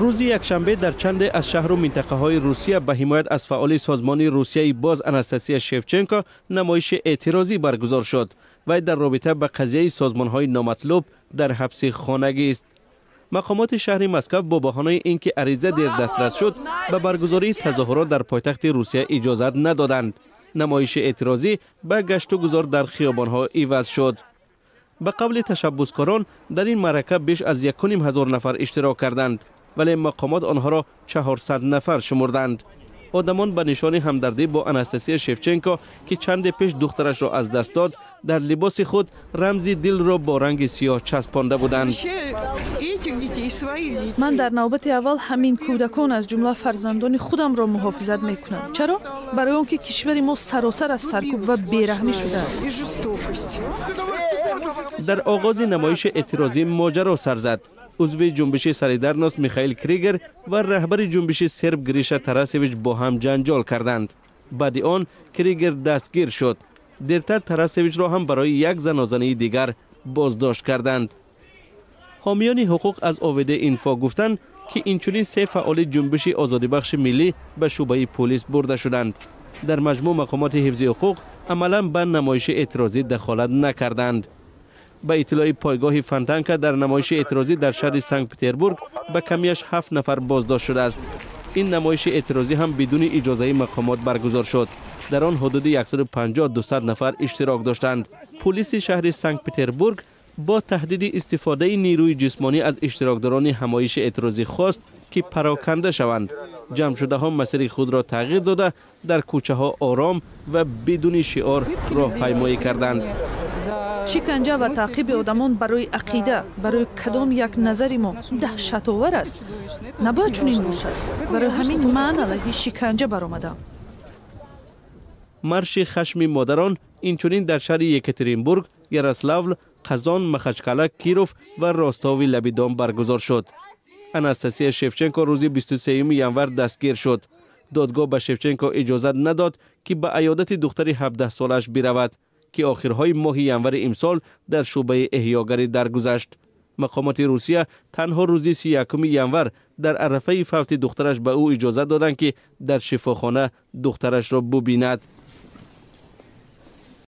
Рӯзи якшанбе дар чанде аз шаҳру минтақаҳои Русия ба ҳимоят аз фаъоли созмони Русияи боз Анастасия Шевченко намоиши эътирозӣ баргузор шуд. Вай дар робита ба қазияи созмонҳои номатлуб дар ҳабси хонагист. Мақомоти шаҳри Москав бо баҳонаи ин ки ариза дер дастрас шуд, ба баргузории тазоҳурот дар пойтахти Русия иҷозат надоданд. Намоиши эътирозӣ ба гашту гузор дар хиёбонҳо иваз шуд. Ба қавли ташаббускорон, дар ин маърака беш аз 1500 нафар иштирок карданд, вале мақомот онҳоро 400 нафар шумурданд. Одамон ба нишони ҳамдардӣ бо Анастасия Шевченко, ки чанде пеш духтарашро аз даст дод, дар либоси худ рамзи дилро бо ранги сиёҳ часпонда буданд. Ман дар навбати аввал ҳамин кӯдакон, аз ҷумла фарзандони худамро муҳофизат мекунам. Чаро? Барои он ки кишвари мо саросар аз саркӯб ва бераҳмӣ шудааст. Дар оғози намоиши эътирозӣ моҷаро сар зад. Узви ҷунбиши Солидарност Михаил Кригер ва раҳбари ҷунбиши серб Гриша Тарасевич бо ҳам ҷанҷол карданд. Баъди он Кригер дастгир шуд. Дертар Тарасевичро ҳам барои як занозании дигар боздошт карданд. Ҳомиёни ҳуқуқ аз ОВД Инфо гуфтанд, ки инчунин се фаъоли ҷунбиши озодибахши миллӣ ба шӯъбаи пулис бурда шуданд. Дар маҷмӯъ, мақомоти ҳифзи ҳуқуқ амалан ба намоиши эътирозӣ дахолат накарданд. Ба иттилои пойгоҳи Фонтанка, дар намоиши эътирозӣ дар шаҳри Санкт Петербург ба камияш ҳафт нафар боздошт шудааст. Ин намоиши эътирозӣ ҳам бидуни иҷозаи мақомот баргузор шуд. Дар он ҳудуди 150-200 нафар иштирок доштанд. Пулиси шаҳри Санкт Петербург бо таҳдиди истифодаи нерӯи ҷисмонӣ аз иштирокдорони ҳамоиши эътирозӣ хост, ки пароканда шаванд. Ҷамъшудаҳо масири худро тағйир дода, дар кӯчаҳо ором ва бидуни шиор роҳпаймоӣ карданд. Шиканҷа ва таъқиби одамон барои ақида, барои кадом як назари мо даҳшатовар аст. Набояд чунин бошад. Барои ҳамин ман алайҳи шиканҷа баромадам. Марши хашми модарон инчунин дар шаҳри Екатеринбург, Ярославл, Қазон, Махачкала, Киров ва Ростови лаби Дон баргузор шуд. Анастасия Шевченко рӯзи 23 январ дастгир шуд. Додгоҳ ба Шевченко иҷозат надод, ки ба аёдати духтари 17-солааш биравад, ки охирҳои моҳи январи имсол дар шӯъбаи эҳёгарӣ даргузашт. Мақомоти Русия танҳо рӯзи 31 январ дар арафаи фавти духтараш ба ӯ иҷозат доданд, ки дар шифохона духтарашро бубинад.